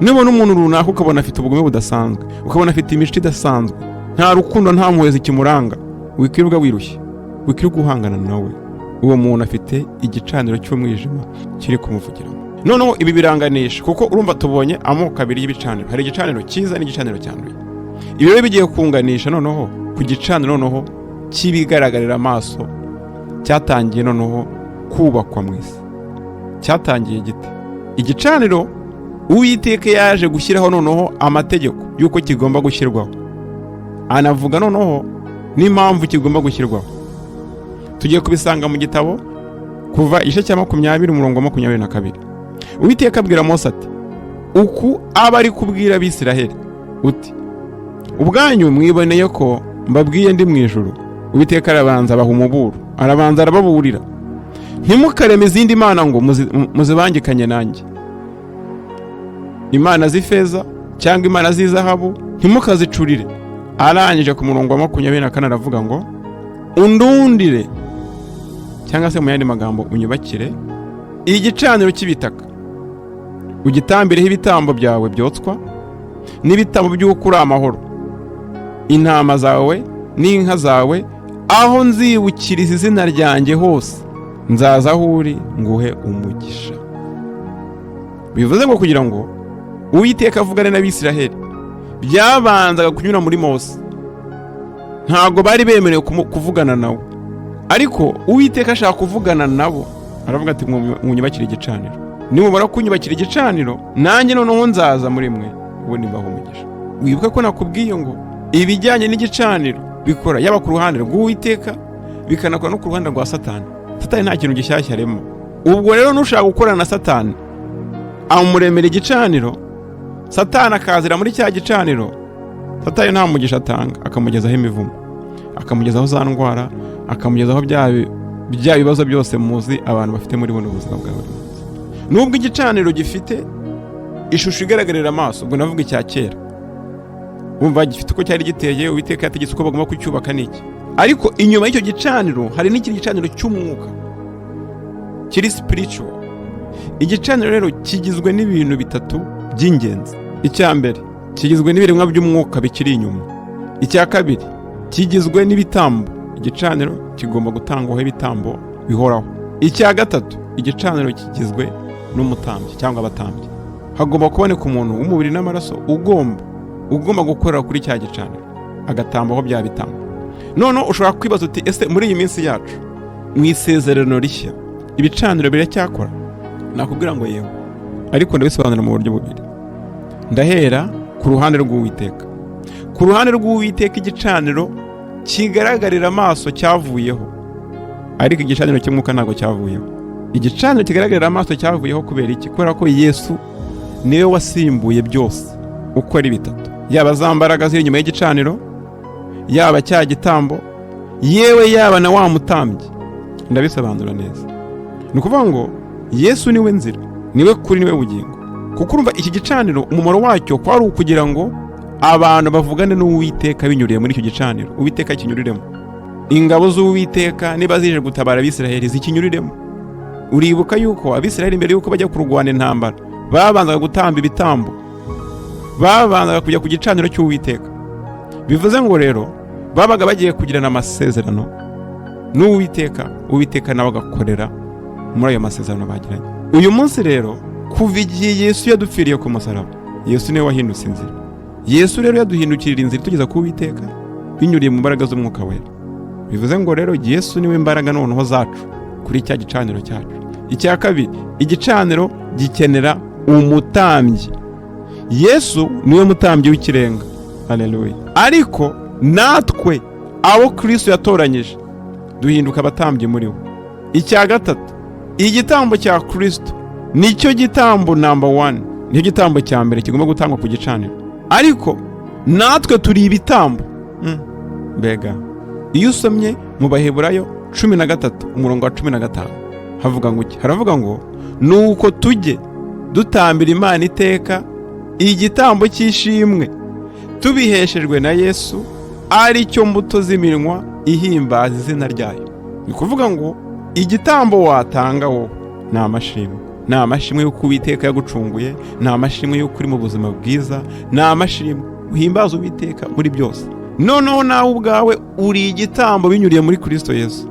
Nubona umuntu runaka ukabona afite ubugome budasanzwe, ukabona afite imico idasanzwe, nta rukundo, nta mpuhwe zikimuranga, wikirirwa wirushye, wikirirwa uhangana nawe. Uwo muntu afite igicaniro cy'umwijima kiri kumuvugiramo. Noneho ibi biranganisha, kuko urumva tubonye amoko abiri y'ibicaniro: hari igicaniro cyiza n'igicaniro cyanduye. Ibi rero bigiye kunganisha noneho ku gicaniro noneho cy'ibigaragarira amaso cyatangiye noneho kubakwa mu isi. Cyatangiye gite? Igicaniro Uwiteka yaje gushyiraho noneho amategeko y'uko kigomba gushyirwaho, anavuga noneho n'impamvu kigomba gushyirwaho. Tugiye kubisanga mu gitabo Kuva, igice cya 20, umurongo wa 22. Uwiteka abwira Mose ati: "Uku aba ari kubwira Abisiraheli uti: 'Ubwanyu mwiboneye ko mbabwiye ndi mu ijuru.'" Uwiteka arabanza abaha umuburo, arabanza arababurira: "Ntimukareme izindi mana ngo muzibangikanye nanjye, imana z'ifeza cyangwa imana z'izahabu, ntimukazicurire." Arangije, ku murongo wa 24 aravuga ngo: "Undundire, cyangwa se mu yandi magambo unyubakire igicaniro cy'ibitaka, ugitambireho ibitambo byawe byotswa n'ibitambo by'uko uri amahoro, intama zawe n'inka zawe. Aho nzibukiriza izina ryanjye hose, nzaza aho uri nguhe umugisha." Bivuze ngo kugira ngo Uwiteka avugane n'Abisiraheli byabanzaga kunyura muri Mose. Ntabwo bari bemerewe kuvugana nawe, ariko Uwiteka ashaka kuvugana nabo, aravuga ati: "Mwunyubakire igicaniro. Nimumara kunyubakira igicaniro, nanjye noneho nzaza muri mwe, ubundi mbaha umugisha." Wibuke ko nakubwiye ngo ibijyanye n'igicaniro bikora yaba ku ruhande rw'Uwiteka, bikanakora no ku ruhande rwa Satani. Satani nta kintu gishyashya arema. Ubwo rero nushaka gukorana na Satani, amuremera igicaniro, Satani akazira muri cya gicaniro. Satani nta mugisha atanga, akamugezaho imivumo, akamugezaho za ndwara, akamugezaho bya bibazo byose muzi abantu bafite muri buno buzima bwa buri munsi. Nubwo igicaniro gifite ishusho igaragarira amaso, ubwo navuga icya kera, wumva gifite uko cyari giteye, Uwiteka yategetse uko bagomba kucyubaka n'iki, ariko inyuma y'icyo gicaniro hari n'ikindi gicaniro cy'umwuka kiri spiritual. Igicaniro rero kigizwe n'ibintu bitatu by'ingenzi. Icya mbere, kigizwe n'ibiremwa by'umwuka bikiri inyuma. Icya kabiri, kigizwe n'ibitambo. Igicaniro kigomba gutangwaho ibitambo bihoraho. Icya gatatu, igicaniro kigizwe n'umutambyi cyangwa abatambyi. Hagomba kuboneka umuntu w'umubiri n'amaraso ugomba gukorera kuri cya gicaniro, agatambaho bya bitambo. Noneho ushobora kwibaza uti: "Ese muri iyi minsi yacu, mu Isezerano Rishya, ibicaniro biracyakora?" Nakubwira ngo yego, ariko ndabisobanura mu buryo bubiri. Ndahera ku ruhande rw'Uwiteka. Ku ruhande rw'Uwiteka, igicaniro kigaragarira amaso cyavuyeho, ariko igicaniro cy'umwuka ntabwo cyavuyeho. Igicaniro kigaragarira amaso cyavuyeho kubera iki? Kubera ko Yesu niwe wasimbuye byose uko ari bitatu, yaba za mbaraga ziri inyuma y'igicaniro, yaba cya gitambo, yewe yaba na wa mutambyi. Ndabisobanura neza. Ni ukuvuga ngo Yesu niwe nzira, niwe kuri, niwe bugingo. Kuko urumva iki gicaniro umumaro wacyo kwari ukugira ngo abantu bavugane n'Uwiteka binyuriye muri icyo gicaniro, Uwiteka akinyuriremo. Ingabo z'Uwiteka niba zije gutabara Abisiraheli, zikinyuriremo. Uribuka yuko Abisiraheli mbere yuko bajya kurwana intambara babanzaga gutamba ibitambo, babanzaga kujya ku gicaniro cy'Uwiteka. Bivuze ngo rero babaga bagiye kugirana amasezerano n'Uwiteka, Uwiteka nawe agakorera muri ayo masezerano bagiranye. Uyu munsi rero, kuva igihe Yesu yadupfiriye ku musaraba, Yesu niwe wahindutse inzira. Yesu rero yaduhindukirira inzira itugeza ku Uwiteka binyuriye mu mbaraga z'Umwuka Wera. Bivuze ngo rero Yesu niwe mbaraga noneho zacu kuri cya gicaniro cyacu. Icya kabiri, igicaniro gikenera umutambyi. Yesu niwe mutambyi w'ikirenga, haleluya! Ariko natwe abo Kristo yatoranyije duhinduka abatambyi muri we. Icya gatatu, igitambo cya Kristo nicyo gitambo number one, nicyo gitambo cya mbere kigomba gutangwa ku gicaniro, ariko natwe turi ibitambo. Mbega iyo usomye mu Baheburayo 13, umurongo wa 15, havuga ngo iki? Haravuga ngo: "Nuko tujye dutambira Imana iteka igitambo cy'ishimwe tubiheshejwe na Yesu, ari cyo mbuto z'iminwa ihimbaza izina ryayo." Ni ukuvuga ngo igitambo watanga wowe ni amashimwe. Ni amashimwe y'uko Uwiteka yagucunguye, ni amashimwe y'uko uri mu buzima bwiza, ni amashimwe. Uhimbaze Uwiteka muri byose. Noneho nawe ubwawe uri igitambo binyuriye muri Kristo Yesu.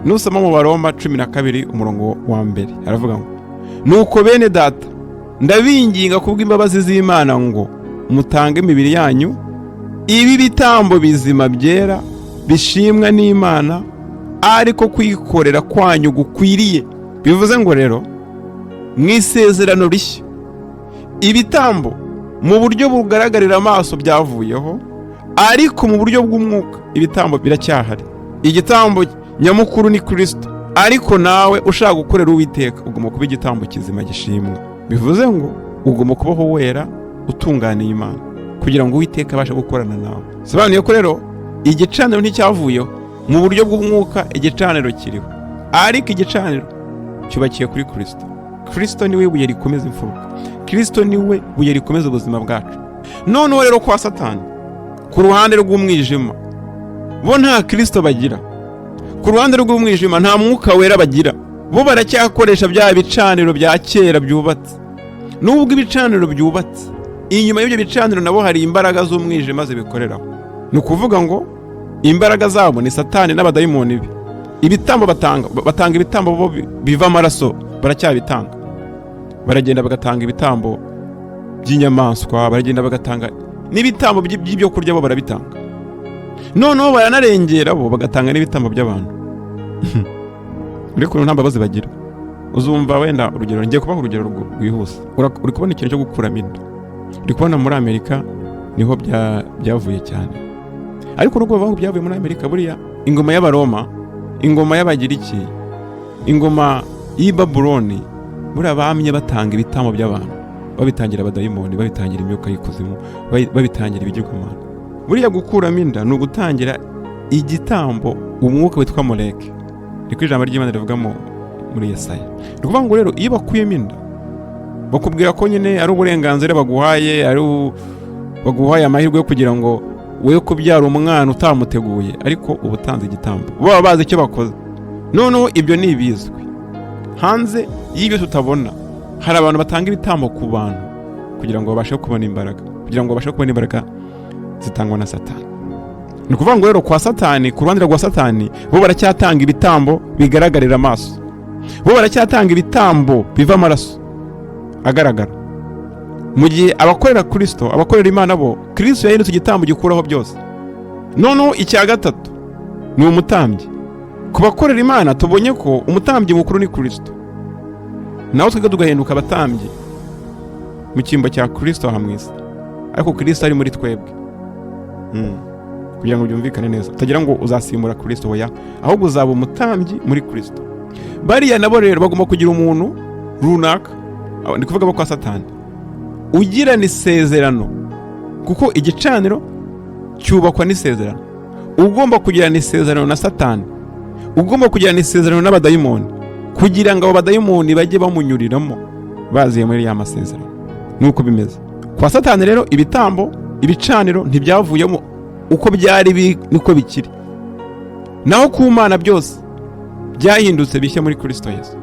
Nusoma mu Baroma 12 umurongo wa 1, aravuga ngo: "Nuko bene data, ndabinginga kubw'imbabazi z'Imana ngo mutange imibiri yanyu ibi bitambo bizima byera bishimwa n'Imana, ariko kwikorera kwanyu gukwiriye." Bivuze ngo rero mu isezerano rishya ibitambo mu buryo bugaragarira amaso byavuyeho, ariko mu buryo bw'umwuka ibitambo biracyahari. Igitambo nyamukuru ni Kristo, ariko nawe ushaka gukorera Uwiteka ugomba kuba igitambo kizima gishimwa. Bivuze ngo ugomba kubaho wera, utunganiye Imana, kugira ngo Uwiteka abashe gukorana nawe. Sobanuye ko rero igicaniro nticyavuyeho. Mu buryo bw'umwuka igicaniro kiriho, ariko igicaniro cyubakiye kuri Kristo. Kristo niwe buye rikomeza imfuruka, Kristo niwe buye rikomeza ubuzima bwacu. Noneho rero kwa Satani, ku ruhande rw'umwijima, bo nta Kristo bagira. Ku ruhande rw'umwijima nta Mwuka Wera bagira. Bo baracyakoresha bya bicaniro bya kera byubatse. Nubwo ibicaniro byubatse, inyuma y'ibyo bicaniro nabo hari imbaraga z'umwijima zibikoreraho. Ni ukuvuga ngo imbaraga zabo ni Satani n'abadayimoni be. Ibitambo batanga, batanga ibitambo bo biva amaraso, baracyabitanga. Baragenda bagatanga ibitambo by'inyamaswa, baragenda bagatanga n'ibitambo by'ibyo kurya, bo barabitanga. Noneho baranarengera, bo bagatanga n'ibitambo by'abantu. Ariko nta mbabazi bagira. Uzumva wenda urugero, ngiye kubaha urugero rwihuse. Uri kubona ikintu cyo gukuramo inda, uri kubona muri Amerika niho byavuye cyane. Ariko nubwo bavuga ngo byavuye muri Amerika, buriya ingoma y'Abaroma, ingoma y'Abagiriki, ingoma y'i Babuloni, buriya bamye batanga ibitambo by'abantu, babitangira abadayimoni, babitangira imyuka y'ikuzimu, babitangira ibigirwamana. Buriya gukuramo inda ni ugutangira igitambo umwuka witwa Moleke, niko ijambo ry'Imana rivuga muri Yesaya. Ni ukuvuga ngo rero iyo bakuyemo inda, bakubwira ko nyine ari uburenganzira baguhaye, ari baguhaye amahirwe yo kugira ngo we kubyara umwana utamuteguye, ariko uba utanze igitambo. Baba bazi icyo bakoze. Noneho ibyo ni ibizwi. Hanze y'ibyo tutabona, hari abantu batanga ibitambo ku bantu kugira ngo babashe kubona imbaraga, kugira ngo babashe kubona imbaraga zitangwa na Satani. Ni ukuvuga ngo rero kwa Satani, ku ruhande rwa Satani, bo baracyatanga ibitambo bigaragarira amaso, bo baracyatanga ibitambo biva amaraso agaragara, mu gihe abakorera Kirisito, abakorera Imana, bo Kirisito yahindutse igitambo gikuraho byose. Noneho icya gatatu ni umutambyi. Ku bakorera Imana tubonye ko umutambyi mukuru ni Kirisito, naho twebwe tugahinduka abatambyi mu cyimbo cya Kirisito aha mu isi, ariko Kirisito ari muri twebwe. Kugira ngo byumvikane neza, utagira ngo uzasimbura Kirisito, oya, ahubwo uzaba umutambyi muri Kirisito. Bariya nabo rero bagomba kugira umuntu runaka, ndi kuvuga abo kwa Satani, ugirana isezerano, kuko igicaniro cyubakwa n'isezerano. Ugomba kugirana isezerano na Satani, ugomba kugirana isezerano n'abadayimoni, kugira ngo abo badayimoni bajye bamunyuriramo baziye muri ya masezerano. Nuko bimeze kwa Satani rero. Ibitambo, ibicaniro ntibyavuyemo, uko byari biri niko bikiri. Naho ku Mana byose byahindutse bishya muri Kirisito Yesu.